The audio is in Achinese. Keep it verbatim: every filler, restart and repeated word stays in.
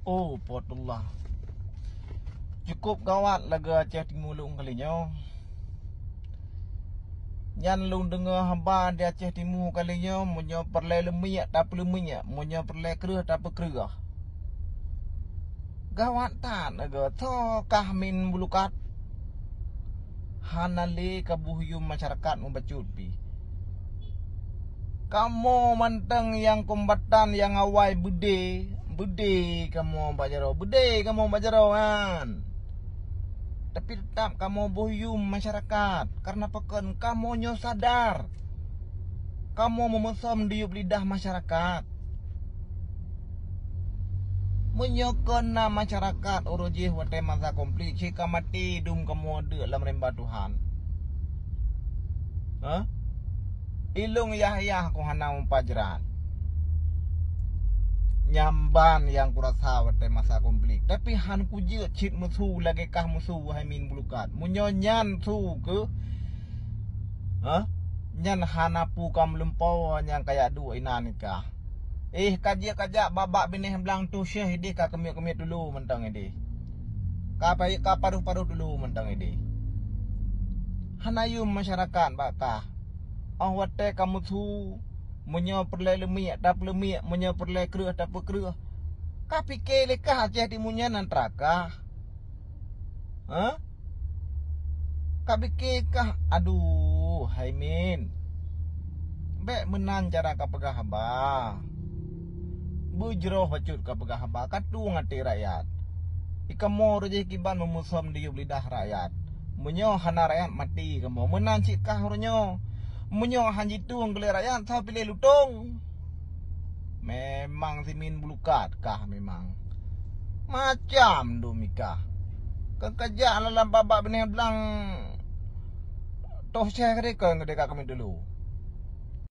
Oh, potullah. Cukup gawat lagée Aceh Timu lôn kali nyoe. Nyan lôn deungoe haba di Aceh Timu kali nyoe, meunyoe peureulée leumiek tapeuleumiek, meunyoe peureulée kreueh tapeukreueh. Gawat that lagée tho kah min bulukat. Hana lé kaboh yuem masyarakat mubacut pih. Kamoe mantong nyang kombatan nyang awai beudé, beudé kamoe bak jaroe, beudé kamoe bak jaroe nyan. Tapi teutap kamoe boh yuem masyarakat, kareuna pakon kamoe nyoe sadar. Kamoe meumeusom diyueb lidah masyarakat. Meunyoe kon na masyarakat uroe jih watée masa konflik, cit ka maté dum kamoe deuk lam rimba Tuhan. Hah? Ilong yah-yah ku hana mupajrat. Nyamban nyang kurasa watée masa konflik. Tapi han kujeuet cit musu lagée kah musu hai min bulukat. Meunyoe nyan su keuh, hah? Nyan hana pu kam lumpoe nyang kaya duek inan nikah. Eh, ka jeuet ka jak babak binéh blang tuh syeh idéh ka keumiet-keumiet dulu mantong idéh. Ka pai-, ka padoh-padoh dulu mantong idéh. Hana yuem masyarakat bak kah. Oh watée ka musu, meunyoe peureulée leumiek tapeuleumiek, meunyoe peureulée kreueh tapeukreueh. Ka pike lé kah Aceh Timu nyan nan trakah. Hah? Ka pike kah? Aduh, hai min. Bék meunan cara ka peugah haba. Beujroh bacut ka peugah haba, ka tueng até rakyat. Ikamoe reuh jih kiban meumeusom diyueb lidah rakyat. Meunyoe hana rakyat maté kamoe, meunan cit kah uroe nyoe. Meunyoe han jitueng keu lé rakyat, soe piléh lutông. Memang simin bulukat kah memang. Macam dum ikah. Kon ka jak lam babak binéh blang toh syeh keudéh kon keudéh ka keumiet dulu.